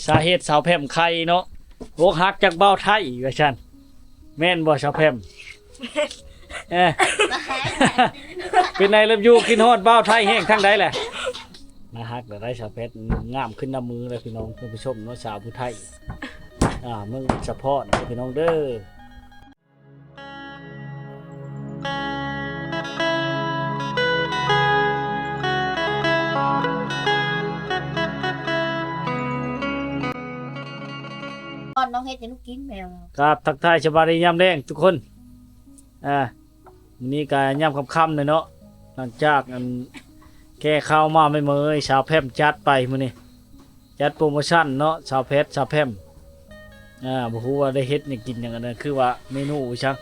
ສາເຫດສາວແພມໄຄເນາະ ອົກຫັກຈາກບ່າວໄທວ່າຊັ້ນ ແມ່ນບໍ່ສາວແພມ? ເອີ ເປັນໃດ ເລີບຢູ ຄິດຮອດບ່າວໄທແຮງທາງໃດແຫຼະ? ໜ້າຮັກແລ້ວໄດ໋ ສາວແພມງາມຂຶ້ນນຳມື້ແລ້ວ ພີ່ນ້ອງທ່ານຜູ້ຊົມເນາະ ສາວຜູ້ໄທ ອ່າ ເມືອງສະພອນເດີ ພີ່ນ້ອງເດີ. ກ່ອນນ້ອງເຮັດໃຫ້ລູກກິນແມວ. ຄັບ ທັກທາຍສະບາຍດີຍາມແລງທຸກຄົນ ອ່າ ມື້ນີ້ກະຍາມຄ່ຳໆແລ້ວເນາະ ຫຼັງຈາກອັນແກ່ເຂົ້າມາໃໝ່ໆ ສາວແພມຈັດໄປມື້ນີ້. ຈັດໂປຣໂມຊັນເນາະ ສາວແພມ ສາວແພມ ອ່າ ບໍ່ຮູ້ວ່າໄດ້ເຮັດຫຍັງກິນຫຍັງ ອັນນັ້ນຄືວ່າເມນູອີ່ຫຍັງ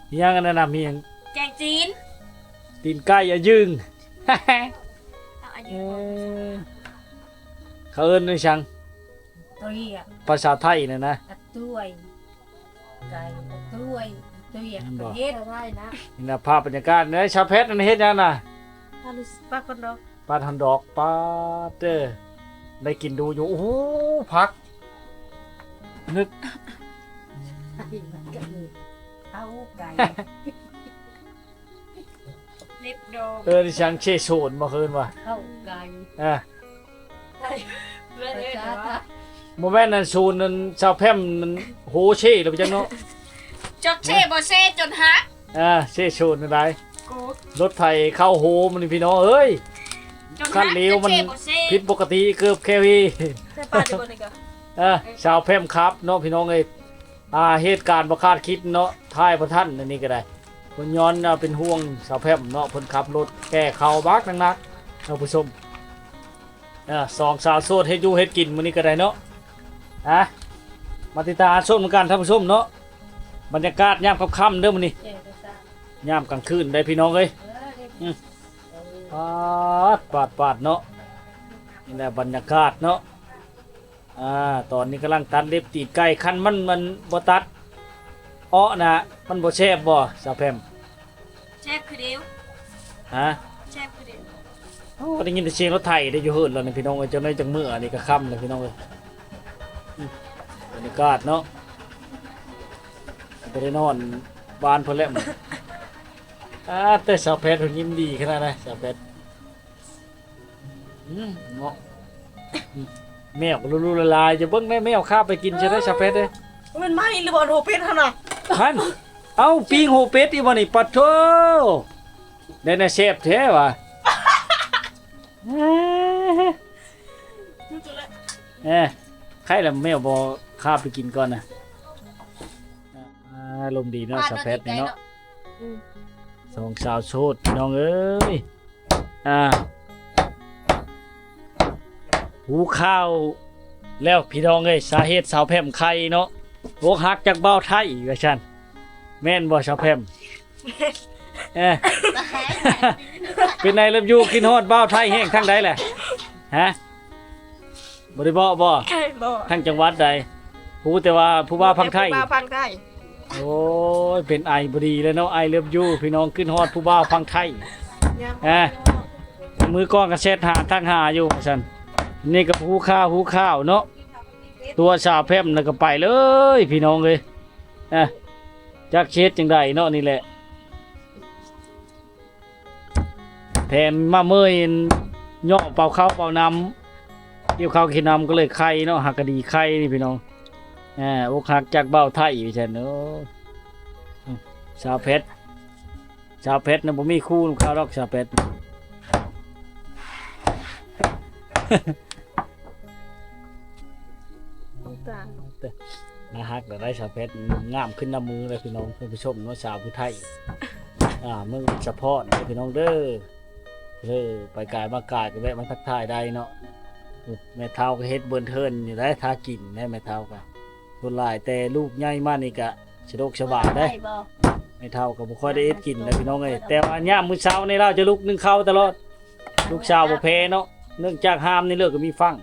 ອີ່ຫຍັງອັນນັ້ນນະ ມີຫຍັງ? ແກງຈີນ ຕີນໄກ່ອາຍຶງ ເອົາອາຍຶງ ເອີ ເຂົາເອີ້ນອີ່ຫຍັງ? ເຕີຍ ພາສາໄທນັ້ນນະ ອາຕ້ວຍ ໄກ່ອາຕ້ວຍ ອາຕ້ວຍ ແມ່ນບໍ່? ເຮັດໄດ້ນະ ນີ້ນະ ພາບບັນຍາກາດໃນສາວແພມນັ້ນເຮັດຫຍັງນະ? ປາດຮອດດອກ ປາດຮອດດອກ ປາດເດີ ໄດ້ກິນດູຢູ່. ໂອ້ໂຫ ຜັກ ນຶກ ເອົາໄກ່ ເລັບດອງ ເອີ ດິສັນເຊໂຊນບໍ່ ເອີ້ນວ່າ ເຂົ້າໄກ່ ອ່າ ບໍ່ແມ່ນອັນສູນນັ້ນ ສາວແພມນັ້ນໂຫເຊແລ້ວໄປຈັກເນາະ ຈັກເຊບໍ່ເຊຈົນຫັກ ອ່າ ເຊໂຊນນັ້ນໄດ໋ ລົດໄຖເຂົ້າໂຮມນີ້ພີ່ນ້ອງເອີຍ ຄັນເລວມັນຜິດປົກກະຕິເກີບແຄວ ເອີ ສາວແພມຂັບເນາະພີ່ນ້ອງເອີຍ. ອ່າ ເຫດການບໍ່ຄາດຄິດເນາະ ຖ່າຍບໍ່ທັນອັນນີ້ກໍໄດ້ ເພິ່ນຍ້ອນເປັນຫ່ວງສາວແພມເນາະ ເພິ່ນຂັບລົດແກ່ເຂົ້າບັກໜັກໆ ທ່ານຜູ້ຊົມ. ອ່າ ສອງສາວໂສດເຮັດຢູ່ເຮັດກິນມື້ນີ້ກໍໄດ້ເນາະ ອ່າ ມາຕິດຕາມຊົມນຳກັນທ່ານຜູ້ຊົມເນາະ ບັນຍາກາດຍາມຄ່ຳໆເດີມື້ນີ້ ຍາມກາງຄືນໄດ໋ພີ່ນ້ອງເອີຍ ອືມ ປາດ ປາດ ປາດເນາະ ນີ້ແຫຼະບັນຍາກາດເນາະ. ອ່າ ຕອນນີ້ກຳລັງຕັດເລັບຕີນໄກ່ ຄັນມັນ ມັນບໍ່ຕັດເອາະນະ ມັນບໍ່ແຊບບໍ່ສາວແພມ? ແຊບຄືເດີ ຮະ ແຊບຄືເດີ. ໂອ້ ໄດ້ຍິນແຕ່ສຽງລົດໄຖເດ້ຢູ່ເຮືອນແລ້ວນີ້ພີ່ນ້ອງເອີຍ ຈັກໜ້ອຍຈັກມື້ ອັນນີ້ກໍຄ່ຳແລ້ວພີ່ນ້ອງເອີຍ. ອືມ ບັນຍາກາດເນາະ ໄປໄດ້ນອນບ້ານເພິ່ນແລ້ວ ອ່າ ແຕ່ສາວແພດເພິ່ນຍິ້ມດີຂະໜາດໃດສາວແພດ. ອືມ ເນາະ ອືມ ແມວກໍລຸລຸລາຍໆ ຈະເບິ່ງແນ່ ແມວຄາບໄປກິນ ເອີ ຈະໄດ້ສາວແພດເດ້. ມັນໄໝ້ຫຼືບໍ່ໂຫເປັດຫັ້ນນະ? ຫັ້ນ ເອົ້າ ປີ້ງໂຫເປັດອີກບໍ່ນີ້? ປະໂທ້ ໄດ້ແນວແຊບແທ້ຫວາ. ເອີ ໃຄລະແມວບໍ່ຄາບໄປກິນກ່ອນນະ. ອ່າ ອາລົມດີເນາະ ສາວແພດນີ້ເນາະ. ອືມ ສອງສາວໂສດພີ່ນ້ອງເອີຍ. ອ່າ ຮູ້ຂ່າວແລ້ວພີ່ນ້ອງເອີຍ ສາເຫດສາວແພມໄຄເນາະ ອົກຫັກຈາກບ່າວໄທວ່າຊັ້ນ ແມ່ນບໍ່ສາວແພມ? ເອີ ເປັນໃດ ເລີບຢູ ຄິດຮອດບ່າວໄທແຮງທາງໃດແຫຼະ ຮະ? ບໍ່ໄດ້ເວົ້າບໍ່? ບໍ່. ທາງຈັງຫວັດໃດ? ຮູ້ແຕ່ວ່າຜູ້ບ່າວຝັ່ງໄທ. ຜູ້ບ່າວຝັ່ງໄທ. ໂອ້ຍ ເປັນໄອບໍ່ດີແລ້ວເນາະ I love you ພີ່ນ້ອງ ຄິດຮອດຜູ້ບ່າວຝັ່ງໄທ. ອ່າ ມື້ກ່ອນກໍແຊັດຫາ ທັກຫາຢູ່ວ່າຊັ້ນ. ນີ້ກໍຮູ້ຂ່າວ ຮູ້ຂ່າວເນາະ ຕົວະສາວແພມແລ້ວກໍໄປເລີຍພີ່ນ້ອງເອີຍ. ອ່າ ຈັກຊິເຮັດຈັ່ງໃດເນາະ ນີ້ແຫຼະ. ແຖມມາເມີຍເຫຍາະເປົ່າເຂົ້າເປົ່ານ້ຳ ຫິວເຂົ້າຫິວນ້ຳກໍເລີຍໄຄເນາະ ຫາກະດີໄຄນີ້ພີ່ນ້ອງ. ອ່າ ອົກຫັກຈາກບ່າວໄທວ່າຊັ້ນ. ໂອ້ ສາວແພດ ສາວແພດນະ ບໍ່ມີຄູ່ນຳເຂົາດອກ ສາວແພດ. ໜ້າຮັກແລ້ວໄດ໋ ສາວແພດ ງາມຂຶ້ນນຳມື້ແລ້ວພີ່ນ້ອງທ່ານຜູ້ຊົມເນາະ ສາວຜູ້ໄທ ອ່າ ເມືອງສະພອນເດີພີ່ນ້ອງເດີ. ເອີ ໄປກາຍມາກາຍກໍແວະມາທັກທາຍໄດ້ເນາະ. ແມ່ເຖົ້າກໍເຮັດເບິ່ນເທີນຢູ່ໄດ໋ ຖ້າກິນໄດ໋ ແມ່ເຖົ້າກໍ ສ່ວນຫຼາຍແຕ່ລູກໃຫຍ່ມານີ້ກໍສະດວກສະບາຍໄດ໋. ແມ່ເຖົ້າກໍບໍ່ຄ່ອຍໄດ້ເຮັດກິນແລ້ວພີ່ນ້ອງເອີຍ ແຕ່ວ່າຍາມມື້ເຊົ້ານີ້ລາວຈະລຸກໜຶ້ງເຂົ້າຕະຫຼອດ. ລູກສາວບໍ່ແພ້ເນາະ ເນື່ອງຈາກຮາມໃນເລືອດກໍມີຝັງ.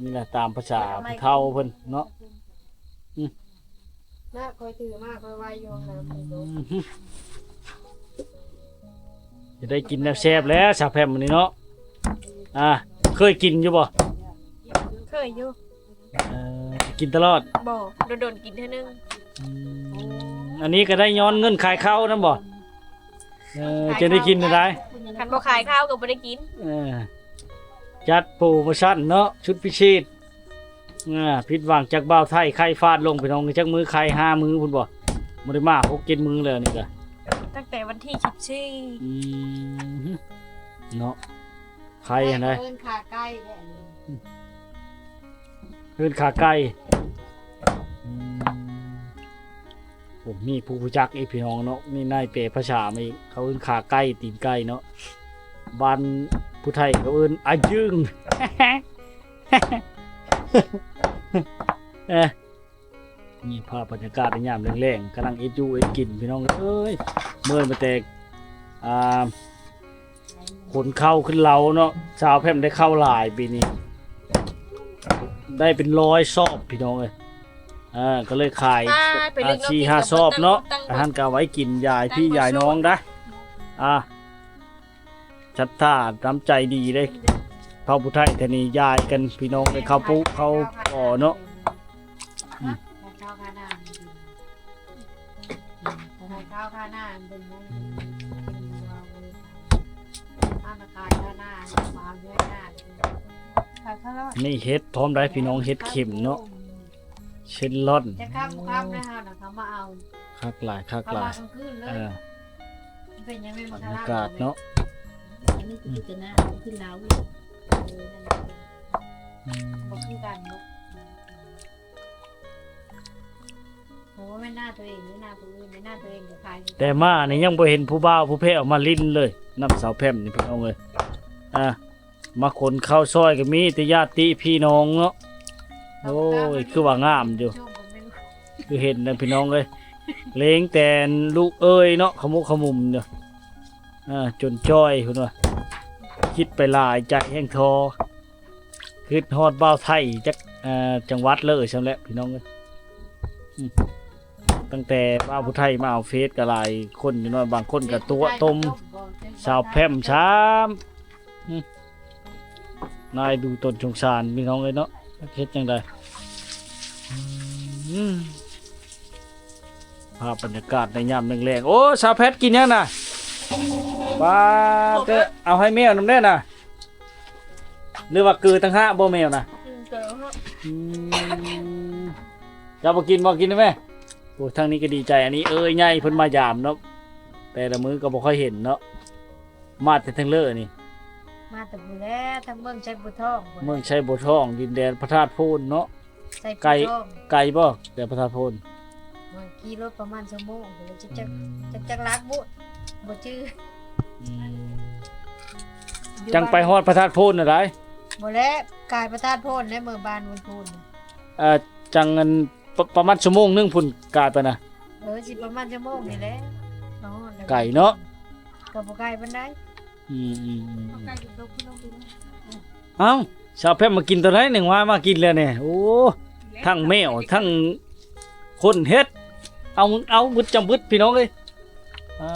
ນີ້ແຫຼະຕາມພາສາຜູ້ເຖົ້າເພິ່ນເນາະ. ອືມ ນະ ຂ້ອຍຖືມາ ຂ້ອຍໄວຢູ່ນະ. ອືມ ຈະໄດ້ກິນແນວແຊບແລ້ວສາວແພມມື້ນີ້ເນາະ. ອ່າ ເຄີຍກິນຢູ່ບໍ່? ເຄີຍຢູ່. ເອີ ກິນຕະຫຼອດ? ບໍ່ ດົນໆກິນເທື່ອໜຶ່ງ. ອືມ ອັນນີ້ກໍໄດ້ຍ້ອນເງິນຂາຍເຂົ້ານຳບໍ່? ເອີ ຈັ່ງໄດ້ກິນໄດ້ ຄັນບໍ່ຂາຍເຂົ້າກໍບໍ່ໄດ້ກິນ. ເອີ ຈັດໂປຣໂມຊັນເນາະ ຊຸດພິເສດ. ອ່າ ຜິດຫວັງຈາກບ່າວໄທ ໄຂ່ຟາດລົງ ພີ່ນ້ອງ ຈັກມື້ໄຂ່ ຫ້າມື້ພຸ້ນບໍ່? ບໍ່ໄດ້ມາ ຫົກເຈັດມື້ແລ້ວນີ້ກະ ຕັ້ງແຕ່ວັນທີສິບສີ່. ອືມ ເນາະ ໄຂ່ຫັ້ນໃດ ເອີ້ນຂາໄກ່ເດ້ ເອີ້ນຂາໄກ່. ອືມ ໂອ້ ມີຜູ້ຮູ້ຈັກອີກ ພີ່ນ້ອງເນາະ ມີນາຍແປພາສາມາອີກ ເຂົາເອີ້ນຂາໄກ່ ຕີນໄກ່ເນາະ ບ້ານຜູ້ໄທເຂົາເອີ້ນອາຍຶງ. ເອີ ນີ້ພາບບັນຍາກາດໃນຍາມແລງໆ ກຳລັງເຮັດຢູ່ເຮັດກິນ ພີ່ນ້ອງເອີຍ. ເມີມາແຕ່ ອ່າ ຂົນເຂົ້າຂຶ້ນເລົາເນາະ ສາວແພມໄດ້ເຂົ້າຫຼາຍປີນີ້ ໄດ້ເປັນຮ້ອຍຊອບ ພີ່ນ້ອງເອີຍ. ອ່າ ກໍເລີຍຂາຍ ອ່າ ສີ່ຫ້າຊອບເນາະ ອັນຫັ້ນກໍເອົາໄວ້ກິນຢາຍພີ່ຢາຍນ້ອງນະ. ອ່າ ສັດທານ້ຳໃຈດີເດ້ ເຜົ່າຜູ້ໄທແຖວນີ້ຢາຍກັນ ພີ່ນ້ອງເອີຍ ເຂົ້າປູກເຂົ້າກໍເນາະ. ອືມ ນີ້ເຫັດພ້ອມໄດ້ພີ່ນ້ອງ ເຫັດເຂັມເນາະ ເຊັນລອນ ຈະຄ່ຳຄ່ຳແລ້ວເຮົານະ ເຂົາມາເອົາ ຄັກຫຼາຍ ຄັກຫຼາຍ ເຂົາມາກາງຄືນເລີຍ. ເອີ ເປັນຫຍັງແມ່ນບໍ່ ບັນຍາກາດເນາະ ອັນນີ້ຄື ອືມ ຄືນາ ຄືລາວເວີຍ ເອີ ນັ້ນແຫຼະ ອືມ ບໍ່ຄືກັນເນາະ. ໂອ້ ແມ່ນນາຕົວເອງ ແມ່ນນາຜູ້ອື່ນ ແມ່ນນາຕົວເອງກໍຂາຍ. ແຕ່ມານີ້ຍັງບໍ່ເຫັນຜູ້ບ່າວຜູ້ແພ້ວມາຫຼິ້ນເລີຍ ນຳສາວແພມນີ້ ພີ່ນ້ອງເອີຍ. ອ່າ ມາຂົນເຂົ້າຊ່ອຍກໍມີແຕ່ຍາດຕິພີ່ນ້ອງເນາະ. ໂອ້ຍ ຄືວ່າງາມຢູ່ ຄືເຫັນນະ ພີ່ນ້ອງເອີຍ ເລັງແຕ່ລູກເອີຍເນາະ ຂະມຸກຂະມຸມຢູ່. ອ່າ ຈົນຈ່ອຍພຸ້ນວ່າ ຄິດໄປຫຼາຍ ໃຈແຮ່ງທໍ ຄິດຮອດບ່າວໄທ ຈັກ ເອີ ຈັງຫວັດເລີຍຊ່ຳແຫຼະ ພີ່ນ້ອງເອີຍ. ອືມ ຕັ້ງແຕ່ບ່າວຜູ້ໄທມາເອົາເຟສກໍຫຼາຍຄົນຢູ່ເນາະ ບາງຄົນກໍຕົວະຕົມສາວແພມຊ້ຳ. ອືມ ນາຍດູຕົນສົງສານ ພີ່ນ້ອງເອີຍເນາະ ເຮັດຈັ່ງໃດ. ອືມ ພາບບັນຍາກາດໃນຍາມແລງໆ. ໂອ້ ສາວແພັດກິນຫຍັງນະ? ປາເຕີ ເອົາໃຫ້ແມວນຳແດ່ນະ. ຫຼືວ່າເກີຕ່າງຫາກບໍ່ແມວນະ? ອືມ ເກີ ອືມ ເຈົ້າບໍ່ກິນບໍ່? ກິນໄດ້ແມ? ໂອ້ ທາງນີ້ກໍດີໃຈ ອັນນີ້ເອື້ອຍໃຫຍ່ເພິ່ນມາຢາມເນາະ ແຕ່ລະມື້ກໍບໍ່ຄ່ອຍເຫັນເນາະ. ມາແຕ່ທາງເລີນີ້ ມາແຕ່ພຸ້ນແຫຼະ ທາງເມືອງໄຊບົວທອງພຸ້ນ ເມືອງໄຊບົວທອງ ດິນແດນພະທາດໂພນເນາະ. ໄກ ໄກບໍ່ແຕ່ພະທາດໂພນ? ໂອ້ຍ ຂີ່ລົດປະມານຊົ່ວໂມງພຸ້ນແຫຼະ ຈັກ ອືມ ຈັກ ຈັກຫຼັກບຸ ບໍ່ຈື່. ອືມ ຈັ່ງໄປຮອດພະທາດໂພນນະໄດ? ບໍ່ແລ້ວ ກາຍພະທາດໂພນແລ້ວ ເມືອບ້ານວັນພຸ້ນ ເອີ ຈັ່ງອັນ ປະ ປະມານຊົ່ວໂມງໜຶ່ງພຸ້ນ ກາຍໄປນະ. ເອີ ຊິປະມານຊົ່ວໂມງນີ້ແຫຼະ ມາຮອດແລ້ວ ໄກເນາະ ກໍບໍ່ໄກປານໃດ. ອືມໆໆ ເອົາ ສາວແພມມາກິນຕົວໃດ ໜຶ່ງວ່າມາກິນແລ້ວນີ້. ໂອ້ ທັງແມວ ທັງຄົນເຮັດ ເອົາ ເອົາບຶດຈຳບຶດ ພີ່ນ້ອງເອີຍ. ອ່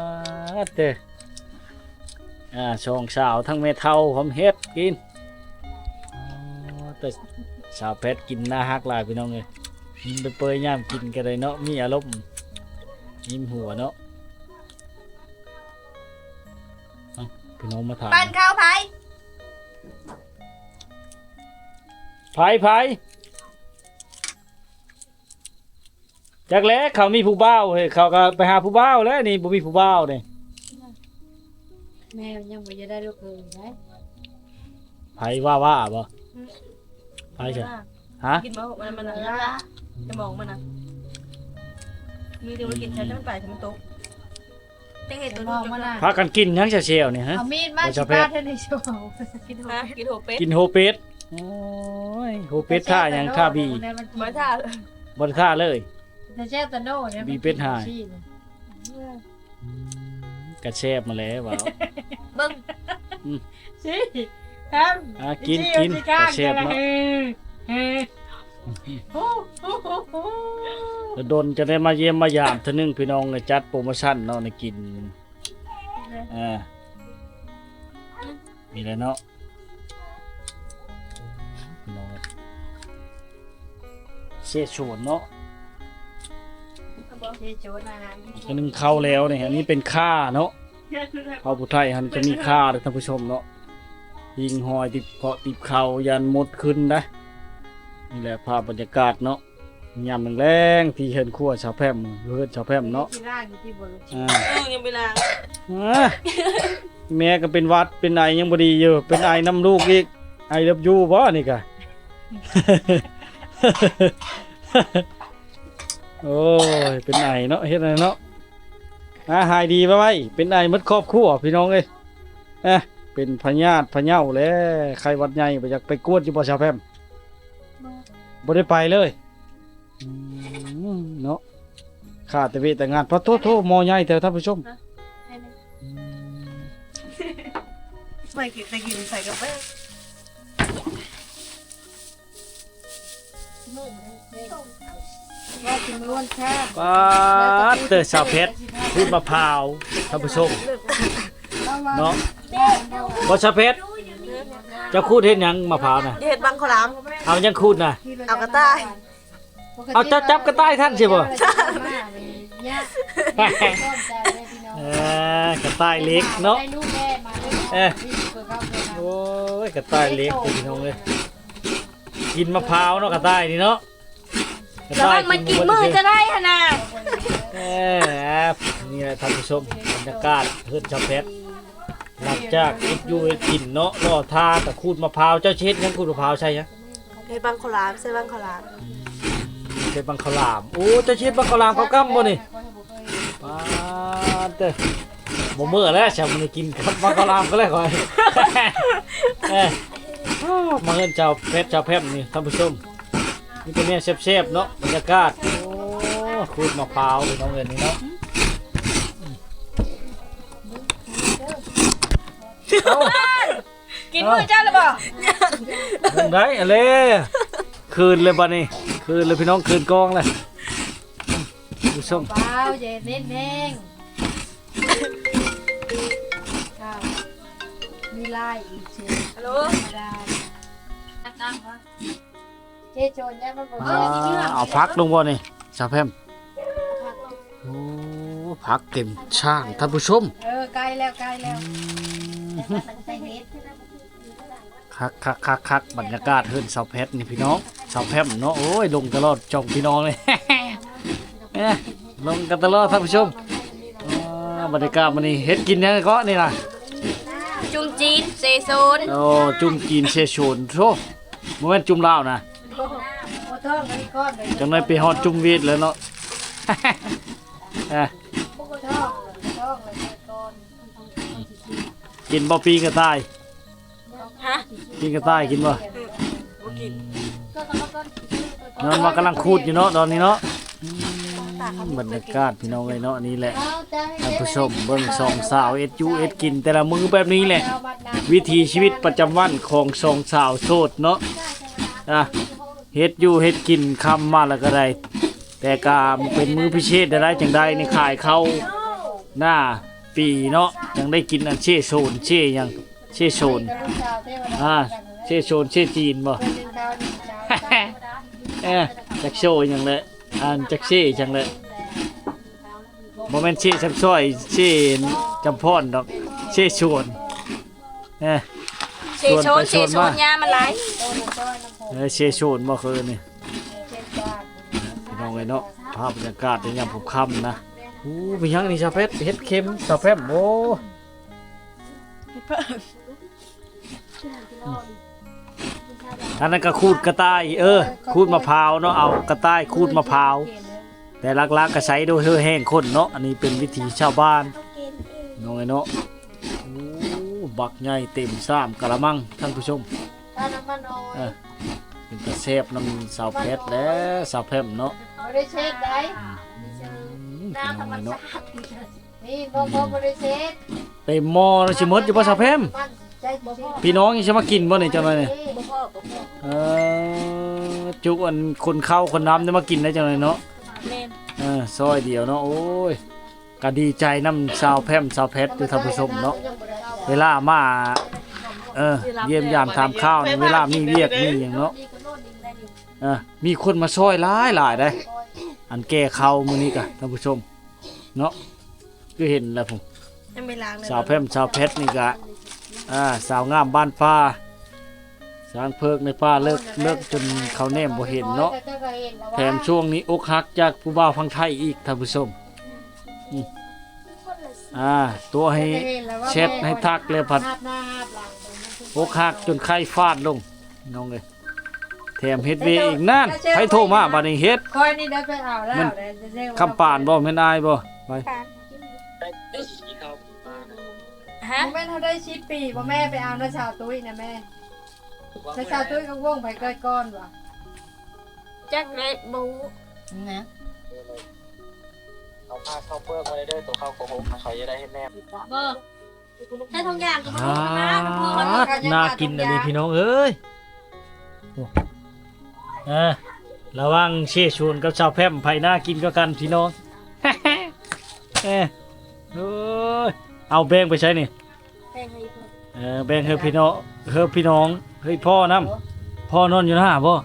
າ ເຕີ ອ່າ ສອງສາວ ທັງແມ່ເຖົ້າພ້ອມເຮັດກິນ. ອໍ ແຕ່ສາວແພັດກິນໜ້າຮັກຫຼາຍ ພີ່ນ້ອງເອີຍ. ຍິ້ມເປີຍໆ ຍາມກິນກໍໄດ້ເນາະ ມີອາລົມ ຍິ້ມຫົວເນາະ. ເອົ້າ ພີ່ນ້ອງມາຖາມ ປັ້ນເຂົ້າໃຜ? ໃຜ ໃຜ? ຈັກແຫຼະ ເຂົາມີຜູ້ບ່າວເຮີ້ຍ ເຂົາກໍໄປຫາຜູ້ບ່າວແລ້ວນີ້ ບໍ່ມີຜູ້ບ່າວນີ້. ແມ່ຍັງບໍ່ຢາກໄດ້ລູກເຂີຍໃດ. ໃຜ ວ່າວ່າບໍ່? ອືມ ໃຜຊະ? ຮະ? ກິນບໍ່? ມັນ ມັນ ສະໝອງມັນນະ ມີແຕ່ບໍ່ໄດ້ກິນ ໃຊ້ແຕ່ມັນໄປ ແຕ່ມັນຕົກ. ຈັກເຮັດຕົວ ມອງມັນນະ ພາກັນກິນຫຍັງແຊວໆນີ້ຮະ? ເອົາມີດມາ ບໍ່ຈະ ຊິປາດໃຫ້ໃນຊ່ອງ ກິນຫົວ ຮະ? ກິນຫົວເປັດ ກິນຫົວເປັດ. ໂອ້ຍ ຫົວເປັດທ່າຫຍັງ? ທ່າບີ? ບໍ່ທ່າ ບໍ່ໄດ້ທ່າເລີຍ ແຕ່ແຊບຕະໂນ ບີເປັດຫາຍ. ອືມ ກະແຊບມາແລ້ວ ເວົ້າ ເບິ່ງ ອືມ ຊິ ແຮມ ອ່າ ກິນ ກິນ ກະແຊບເນາະ. ເອີ ເອີ ດົນຈະໄດ້ມາຢ້ຽມມາຢາມເທື່ອໜຶ່ງ ພີ່ນ້ອງເອີຍ. ຈັດໂປຣໂມຊັນເນາະ ໃນກິນ ອ່າ ນີ້ແຫຼະເນາະ ພີ່ນ້ອງ. ເຊໂຊນເນາະ ເຊໂຊນອາຫານ ອັນໜຶ່ງເຂົ້າແລ້ວນີ້ ອັນນີ້ເປັນຂ່າເນາະ ເຂົ້າຜູ້ໄທຫັ້ນຈະມີຂ່າເດີທ່ານຜູ້ຊົມເນາະ ຫິງຫອຍຕິບເຄາະຕິບເຂົ້າ ຢ້ານມົດຂຶ້ນໄດ໋. ນີ້ແຫຼະພາບບັນຍາກາດເນາະ ຍາມແລງໆ ທີ່ເຮືອນຄົວສາວແພມ ເຮືອນສາວແພມເນາະ ທີ່ລ້າງຢູ່ທີ່ບໍ່ ອ່າ ເອີ ຍັງໄປລ້າງ ອ່າ ແມ່ກໍເປັນຫວັດເປັນໄອຍັງບໍ່ດີຢູ່ ເປັນໄອນຳລູກອີກ I love you ບໍ່ນີ້ກະ ໂອ້ຍ ເປັນໄອເນາະ ເຮັດໃດເນາະ ອ່າ ຫາຍດີໄວໆ ເປັນໄອໝົດຄອບຄົວພີ່ນ້ອງເອີຍ ອ່າ ເປັນພະຍາດພະເຍົາແຫຼະ ໄຂ້ຫວັດໃຫຍ່ ບໍ່ຢາກໄປກວດຢູ່ບໍ່ສາວແພມ ບໍ່ ບໍ່ໄດ້ໄປເລີຍ ອືມ ເນາະ ຂ້າແຕ່ວຽກແຕ່ງານ ປະໂທ ໂທ ໝໍ້ໃຫຍ່ແທ້ທ່ານຜູ້ຊົມ ອືມ ໄປກິນ ໄປກິນໃສ່ກັບເບິ່ງ ວ່າຊິມ່ວນແທ້ ປາດເຕີ ສາວແພັດ ຂູດມະພ້າວ ທ່ານຜູ້ຊົມ ເນາະ ບໍ່ ສາວແພັດ ເຈົ້າຂູດເຮັດຫຍັງມະພ້າວນະ? ເຮັດບັງເຂົ້າຫຼາມ ເອົາຫຍັງຂູດນະ? ເອົາກະຕ່າຍ ເອົາ ເຈົ້າຈັບກະຕ່າຍທັນຊິບໍ່? ເອີ ກະຕ່າຍເຫຼັກເນາະ ເອີ ໂອ້ຍ ກະຕ່າຍເຫຼັກ ພີ່ນ້ອງເອີຍ ກິນມະພ້າວເນາະ ກະຕ່າຍນີ້ເນາະ ລະວັງມັນກິນມື້ຈະໄດ້ຫັ້ນນະ ເອີ ນີ້ແຫຼະທ່ານຜູ້ຊົມ ບັນຍາກາດເຮືອນສາວແພັດ ຫຼັງຈາກເຮັດຢູ່ເຮັດກິນເນາະ ລໍຖ້າກະຂູດມະພ້າວ ເຈົ້າຊິເຮັດຫຍັງ ຂູດມະພ້າວໃສ່ຫຍັງ? ເຮັດບັງເຂົ້າຫຼາມ ໃສ່ບັງເຂົ້າຫຼາມ ອືມ ເຮັດບັງເຂົ້າຫຼາມ ໂອ້ ເຈົ້າຊິເຮັດບັງເຂົ້າຫຼາມເຂົ້າກ້ຳບໍ່ນີ້? ປາດເຕີ ບໍ່ເມື່ອແລ້ວ ຊະມື້ນີ້ກິນກັບບັງເຂົ້າຫຼາມກໍແລ້ວຂ້ອຍ ເອີ ໂອ້ ມາເຮືອນສາວແພັດ ສາວແພັດນີ້ທ່ານຜູ້ຊົມ ມີແຕ່ແນວແຊບໆເນາະ ບັນຍາກາດ ໂອ້ ຂູດມະພ້າວພີ່ນ້ອງເອີຍນີ້ເນາະ ເອົ້າ ກິນມື້ເຈົ້າແລ້ວບໍ່? ຍັງ ຍັງໄດ້ ອັນແລະ ຄືນເລີຍບັດນີ້ ຄືນເລີຍພີ່ນ້ອງ ຄືນກອງເລີຍ ຜູ້ຊົມ ວ້າວ ເຢັນແຮງ ມີລາຍອີກ ຮາໂລ ເຈໂຈນ ອ່າ ເອົາຜັກລົງບໍ່ນີ້ ສາວແພມ? ໂອ້ ຜັກເຕັມຊ່າງ ທ່ານຜູ້ຊົມ ເອີ ໃກ້ແລ້ວ ໃກ້ແລ້ວ ອືມ ຄັກໆໆໆ ບັນຍາກາດເຮືອນສາວແພັດນີ້ພີ່ນ້ອງ ສາວແພມເນາະ ໂອ້ຍ ລົງຕະຫຼອດສອງພີ່ນ້ອງເລີຍ ເອີ ລົງກັນຕະຫຼອດທ່ານຜູ້ຊົມ ອ່າ ບັນຍາກາດມື້ນີ້ ເຮັດກິນຫຍັງເກາະນີ້ນະ? ຈຸ່ມຈີນເຊໂຊນ ໂອ້ ຈຸ່ມຈີນເຊໂຊນ ໂທ້ ບໍ່ແມ່ນຈຸ່ມລາວນະ ບໍ່ ບໍ່ຕ້ອງ ອັນນີ້ກ່ອນເລີຍ ຈັກໜ້ອຍໄປຮອດຈຸ່ມຫວຽດແລ້ວເນາະ ອ່າ ບໍ່ຕ້ອງ ບໍ່ຕ້ອງ ອັນນີ້ກ່ອນ ກິນບໍ່ປີ້ງກະຕ່າຍ? ຮະ? ປີ້ງກະຕ່າຍກິນບໍ່? ບໍ່ກິນ ຍ້ອນວ່າກຳລັງຂູດຢູ່ເນາະ ຕອນນີ້ເນາະ ອືມ ບັນຍາກາດພີ່ນ້ອງເອີຍເນາະ ນີ້ແຫຼະ ທ່ານຜູ້ຊົມ ເບິ່ງສອງສາວເຮັດຢູ່ເຮັດກິນແຕ່ລະມື້ແບບນີ້ແຫຼະ ວິຖີຊີວິດປະຈຳວັນຂອງສອງສາວໂສດເນາະ ອ່າ ເຮັດຢູ່ເຮັດກິນ ຄ່ຳມາແລ້ວກໍໄດ້ ແຕ່ກະເປັນມື້ພິເສດໄດ້ ຈັ່ງໃດນີ້ຂາຍເຂົ້າໜ້າປີເນາະ ຈັ່ງໄດ້ກິນອັນເຊໂຊນ ເຊຫຍັງ ເຊໂຊນ ອ່າ ເຊໂຊນ ເຊຈີນບໍ່ ເອີ ຈັກໂຊຫຍັງແຫຼະ ອັນຈັກເຊຫຍັງແຫຼະ ບໍ່ແມ່ນເຊຊຳຊ້ອຍ ເຊຈຳພອນດອກ ເຊໂຊນ ເອີ ເຊໂຊນ ເຊໂຊນ ຫຍ້າມັນຫຼາຍ ເອີ ເຊໂຊນບໍ່ຄືນີ້ ພີ່ນ້ອງເອີຍເນາະ ພາບບັນຍາກາດໃນຍາມຄ່ຳໆນະ ໂອ້ ມີຫຍັງນີ້ສາວແພັດ ເຫັດເຂັມສາວແພມ ໂອ້ ອັນນັ້ນກໍຂູດກະຕ່າຍ ເອີ ຂູດມະພ້າວເນາະ ເອົາກະຕ່າຍຂູດມະພ້າວ ແຕ່ຫຼັກໆກໍໃຊ້ໂດຍເຫື່ອແຮງຄົນເນາະ ອັນນີ້ເປັນວິຖີຊາວບ້ານ ນ້ອງເອີຍເນາະ ໂອ້ ບັກໃຫຍ່ເຕັມສາມກະລະມັງ ທ່ານຜູ້ຊົມ ເອີ ເປັນຕາແຊບນຳສາວແພັດແຫຼະ ສາວແພມເນາະ ບໍ່ໄດ້ເຊັດໃດ ອືມ ພີ່ນ້ອງເອີຍເນາະ ນີ້ບໍ່ ບໍ່ ບໍ່ໄດ້ເຊັດ ເຕັມໝໍ້ ຊິໝົດຢູ່ບໍ່ສາວແພມ? ພີ່ນ້ອງຍັງຊິມາກິນບໍ່ນີ້ ເຈົ້າໜ້ອຍນີ້? ບໍ່ພໍ ບໍ່ພໍ ເອີ ຈຸອັນຄົນເຂົ້າຄົນນ້ຳໄດ້ມາກິນໄດ້ ເຈົ້າໜ້ອຍເນາະ ແມ່ນ ເອີ ຊອຍດຽວເນາະ ໂອ້ຍ ກະດີໃຈນຳສາວແພມ ສາວແພັດຢູ່ ທ່ານຜູ້ຊົມເນາະ ເວລາມາ ເອີ ຢ້ຽມຢາມຖາມຂ່າວນີ້ ເວລາມີວຽກມີຫຍັງເນາະ ອ່າ ມີຄົນມາຊ່ອຍຫຼາຍໆ ໄດ໋ ອັນແກ່ເຂົ້າມື້ນີ້ກະ ທ່ານຜູ້ຊົມເນາະ ຄືເຫັນລະພຸ້ນ ຍັງໄປລ້າງເລີຍ ສາວແພມ ສາວແພັດນີ້ກະ ອ່າ ສາວງາມບ້ານປ່າ ຊ້າງເພິກໃນປ່າເລິກ ເລິກຈົນເຂົາແນມບໍ່ເຫັນເນາະ ແຖມຊ່ວງນີ້ອົກຫັກຈາກຜູ້ບ່າວຝັ່ງໄທອີກ ທ່ານຜູ້ຊົມ ອືມ ອ່າ ຕົວະໃຫ້ແຊັດໃຫ້ທັກແລ້ວພັດ ອົກຫັກຈົນໄຂ້ຟາດລົງ ນ້ອງເອີຍ ແຖມເຮັດເວອີກນັ້ນ ໃຜໂທມາບາດນີ້ ເຮັດ ຂ້ອຍນີ້ໄດ້ໄປເອົາແລ້ວ ແມ່ນ ເດ້ ຄຳປານບໍ່ ແມ່ນອ້າຍບໍ່ ໄປ ຮະ ບໍ່ແມ່ນເຮົາໄດ້ສິບປີບໍ່ ແມ່ໄປເອົານຳສາວຕຸ້ຍນະແມ່ ແລ້ວສາວຕຸ້ຍກັບວົງໃຜເກີດກ່ອນວະ ຈັກແຫຼະ ບໍ່ຮູ້ນະ ເອົາຜ້າເຂົ້າເປືອກມາເດີ ໂຕເຂົ້າໂກຫົກນະ ຂ້ອຍຈະໄດ້ເຮັດແນມ ບໍ່ ໃສ່ຖົງຢາງກໍບໍ່ຮູ້ນະ ອ່າ ໜ້າກິນອີ່ຫຼີພີ່ນ້ອງເອີຍ ໂອ້ ເອີ ລະຫວ່າງເຊຊວນກັບສາວແພມ ໃຜໜ້າກິນກວ່າກັນພີ່ນ້ອງ ເອີ ໂອ້ຍ ເອົາແບ່ງໄປໃສນີ້ ແບ່ງໃຫ້ອີ່ພໍ່ ເອີ ແບ່ງໃຫ້ພີ່ນ້ອງ ເອີ ພີ່ນ້ອງ ເອີ ພໍ່ນຳ ພໍ່ນອນຢູ່ນະບໍ່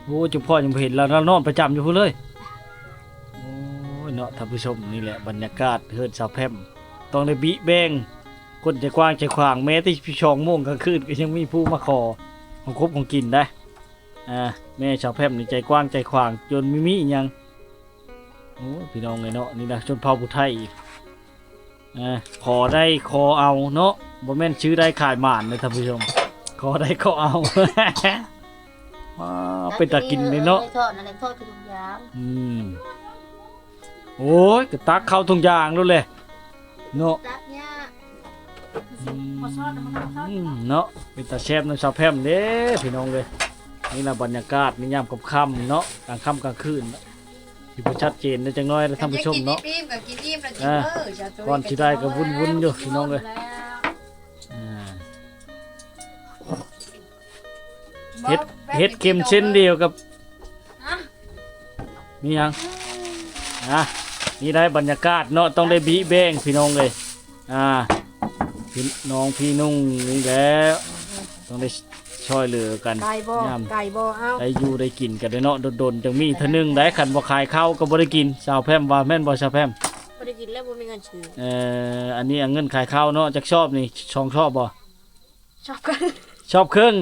ໂອ້ ຈຸພໍ່ຍັງບໍ່ເຫັນລາວ ລາວນອນປະຈຳຢູ່ພຸ້ນເລີຍ ໂອ້ຍເນາະ ທ່ານຜູ້ຊົມ ນີ້ແຫຼະບັນຍາກາດເຮືອນສາວແພມ ຕ້ອງໄດ້ບິແບ່ງ ຄົນໃຈກວ້າງໃຈຂວາງ ແມ້ແຕ່ສິບສອງໂມງກາງຄືນກໍຍັງມີຜູ້ມາຂໍຂອງຄົບຂອງກິນໄດ໋ ອ່າ ແມ່ສາວແພມນີ້ໃຈກວ້າງໃຈຂວາງ ຈົນມີມີຫຍັງ ໂອ້ຍ ພີ່ນ້ອງເອີຍເນາະ ນີ້ນະ ຊົນເຜົ່າຜູ້ໄທ ອ່າ ຂໍໄດ້ຂໍເອົາເນາະ ບໍ່ແມ່ນຊື້ໄດ້ຂາຍໝານເດີທ່ານຜູ້ຊົມ ຂໍໄດ້ຂໍເອົາ ວ້າວ ເປັນຕາກິນເດ້ເນາະ ເອີ ທອດນັ້ນແຫຼະ ທອດຄືທຸກຢ່າງ ອືມ ໂອ້ຍ ກໍຕັກເຂົ້າທຸງຢ່າງໂລດແຫຼະເນາະ ຕັກຍາກ ອືມ ເນາະ ເປັນຕາແຊບນຳສາວແພມເດ້ພີ່ນ້ອງເອີຍ ນີ້ລະບັນຍາກາດໃນຍາມຄ່ຳໆເນາະ ກາງຄ່ຳກາງຄືນ ຊິບໍ່ຊັດເຈນໄດ້ຈັກໜ້ອຍລະທ່ານຜູ້ຊົມເນາະ ກິນອີ່ມກໍກິນອີ່ມລະ ອ່າ ກິນເດີ ກ່ອນຊິໄດ້ກໍວຸ້ນໆຢູ່ພີ່ນ້ອງເອີຍ ອ່າ ເຮັດ ເຮັດເຄັມເຊັ່ນດຽວກັບ ມີຫຍັງ ອ່າ ນີ້ໄດ້ບັນຍາກາດເນາະ ຕ້ອງໄດ້ບິແບ່ງພີ່ນ້ອງເອີຍ ອ່າ ພີ່ນ້ອງພີ່ນຸ່ງນີ້ແຫຼະ ຕ້ອງໄດ້ຊ່ອຍເຫຼືອກັນ ໄກບໍ່ ຍາມ ໄກບໍ່ ເອົ້າ ໄດ້ຢູ່ໄດ້ກິນກັນເດ້ເນາະ ດົນໆ ຈັ່ງມີເທື່ອໜຶ່ງໄດ໋ ຄັນບໍ່ຂາຍເຂົ້າກໍບໍ່ໄດ້ກິນ ສາວແພມວ່າແມ່ນບໍ່ສາວແພມ ບໍ່ໄດ້ກິນແລ້ວ ບໍ່ມີເງິນຊື້ ເອີ ອັນນີ້ເອົາເງິນຂາຍເຂົ້າເນາະ ຈັກຊອບນີ້ ສອງຊອບບໍ່? ຊອບເຄິ່ງ ຊອບເຄິ່ງ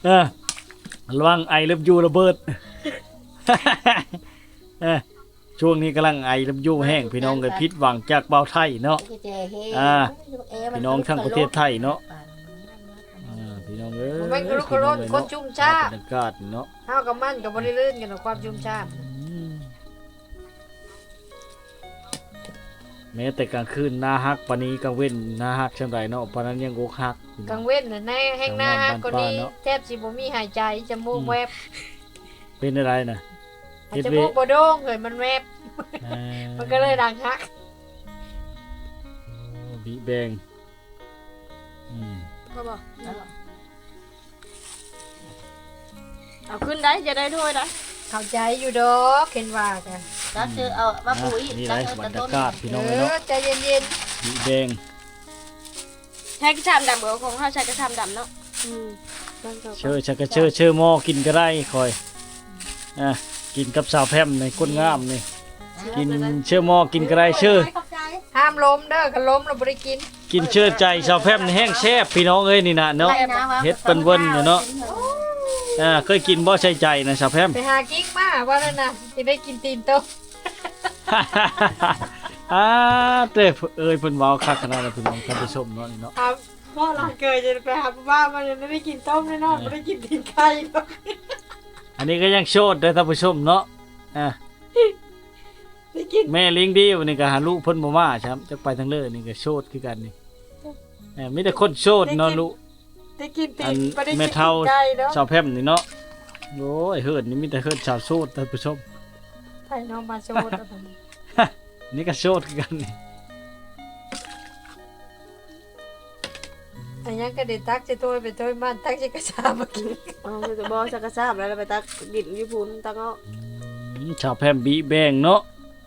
ເອີ ລະວັງ I love you ລະເບີດ ເອີ ຊ່ວງນີ້ກຳລັງ I love you ແຮງ ພີ່ນ້ອງເອີຍ ຜິດຫວັງຈາກບ່າວໄທເນາະ ອ່າ ພີ່ນ້ອງທັງປະເທດໄທເນາະ ອ່າ ພີ່ນ້ອງເອີຍ ບໍ່ແມ່ນກະລຸກກະລ່ນ ຄົນຊຸ່ມຊາ ບັນຍາກາດເນາະ ເຮົາກັບມັນກໍບໍ່ໄດ້ລື່ນກັນດອກ ຄວາມຊຸ່ມຊາ ອືມ ແມ້ແຕ່ກາງຄືນໜ້າຮັກປານນີ້ ກາງເວັນໜ້າຮັກສ່ຳໃດເນາະ ປານນັ້ນຍັງອົກຫັກ ກາງເວັນນະ ໃນແຮ່ງໜ້າຮັກກວ່ານີ້ ແທບຊິບໍ່ມີຫາຍໃຈ ຈະມູກແວບ ເປັນແນວໃດນະ? ອາດຈະມູກບໍ່ໂດ່ງເອີຍ ມັນແວບ ມັນກໍເລີຍດັງຮັກ ໂອ້ ບິແບ່ງ ອືມ ພໍບໍ່? ເອົາຂຶ້ນໄດ້ ຈະໄດ້ຖ້ວຍໄດ້ ເຂົ້າໃຈຢູ່ດອກ ເຫັນວ່າກະ ຕັກເຊີ ເອົາມາປູອີກ ນີ້ໄດ໋ ຕັກເຊີ ບັນຍາກາດ ຕົ້ນ ພີ່ນ້ອງເອີຍເນາະ ເອີ ໃຈເຢັນໆ ບີແບ່ງ ໃຊ້ກະຊາມດຳ ເອີ ຂອງເຮົາໃຊ້ກະຊາມດຳເນາະ ອືມ ເຊີ ໃຊ້ກະເຊີ ເຊີໝໍ້ກິນກໍໄດ້ຂ້ອຍ ອ່າ ກິນກັບສາວແພມນີ້ ຄົນງາມນີ້ ກິນເຊີໝໍ້ກິນກໍໄດ້ ເຊີ ຫ້າມລົມເດີ ຄັນລົມແລ້ວບໍ່ໄດ້ກິນ ກິນເຊີໃຈສາວແພມນີ້ແຮງແຊບ ພີ່ນ້ອງເອີຍ ນີ້ນະເນາະ ເຮັດເປັນເວີນຢູ່ເນາະ ອ່າ ເຄີຍກິນບໍ່ໃສ່ໃຈນະສາວແພມ ໄປຫາກິນມາວ່ານັ້ນນະ ຊິໄດ້ກິນຕີນໂຕ ອ່າ ເຕີ ເອີຍ ເພິ່ນເວົ້າຄັກຂະໜາດນັ້ນ ພີ່ນ້ອງ ທ່ານຜູ້ຊົມເນາະ ນີ້ເນາະ ຖ້າເວົ້າຫຼັງເກີຍຈະໄປຫາຜູ້ບ່າວ ມັນຍັງໄດ້ກິນຕົ້ມແນ່ນອນ ບໍ່ໄດ້ກິນຕີນໄກ່ດອກ ອັນນີ້ກໍຍັງໂສດເດີທ່ານຜູ້ຊົມເນາະ ອ່າ ໄດ້ກິນ ແມ່ລ້ຽງດີ ວັນນີ້ກໍຫາລູກເພິ່ນບໍ່ມາຊ້ຳ ຈັກໄປທາງເລີນີ້ກໍໂສດຄືກັນນີ້ ເອີ ມີແຕ່ຄົນໂສດເນາະ ໄດ້ກິນ ລູກ ໄດ້ກິນຕີນ ອັນ ບໍ່ໄດ້ກິນຕີນໄກ່ດອກ ແມ່ເຖົ້າສາວແພມນີ້ເນາະ ໂອ້ຍ ເຮືອນນີ້ມີແຕ່ເຮືອນສາວໂສດທ່ານຜູ້ຊົມ ໃຜເນາະມາໂສດ ນີ້ກໍໂສດຄືກັນນີ້ ອັນຫຍັງກໍໄດ້ຕັກໃສ່ຖ້ວຍໄປຖ້ວຍມາ ຕັກໃສ່ກະຊາມມາກິນ ເອົາ ບໍ່ໃສ່ກະຊາມແລ້ວ ໄປຕັກດິນຢູ່ພຸ້ນ ຕັກເອົາ ອືມ ສາວແພມບິແບ່ງເນາະ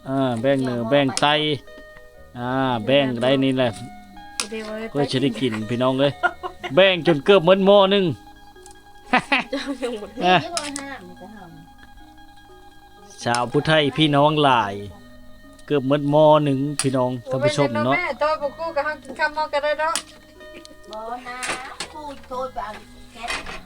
ອ່າ ແບ່ງເໜືອແບ່ງໃຕ້ ອ່າ ແບ່ງໄດ້ນີ້ແຫຼະ ເພື່ອຊິໄດ້ກິນພີ່ນ້ອງເອີຍ ແບ່ງຈົນເກືອບໝົດໝໍ້ໜຶ່ງ เจ้ายังบ่ได้ เอ้อ สาวผู้ไทยพี่น้องหลาย เกือบหมดหม้อหนึ่งพี่น้องท่านผู้ชมเนาะ โอ้ย แม่โตบ่กู้กับเฮากินข้าวหม้อก็ได้เนาะ บ่นะ พูดโทษบางแก๊ส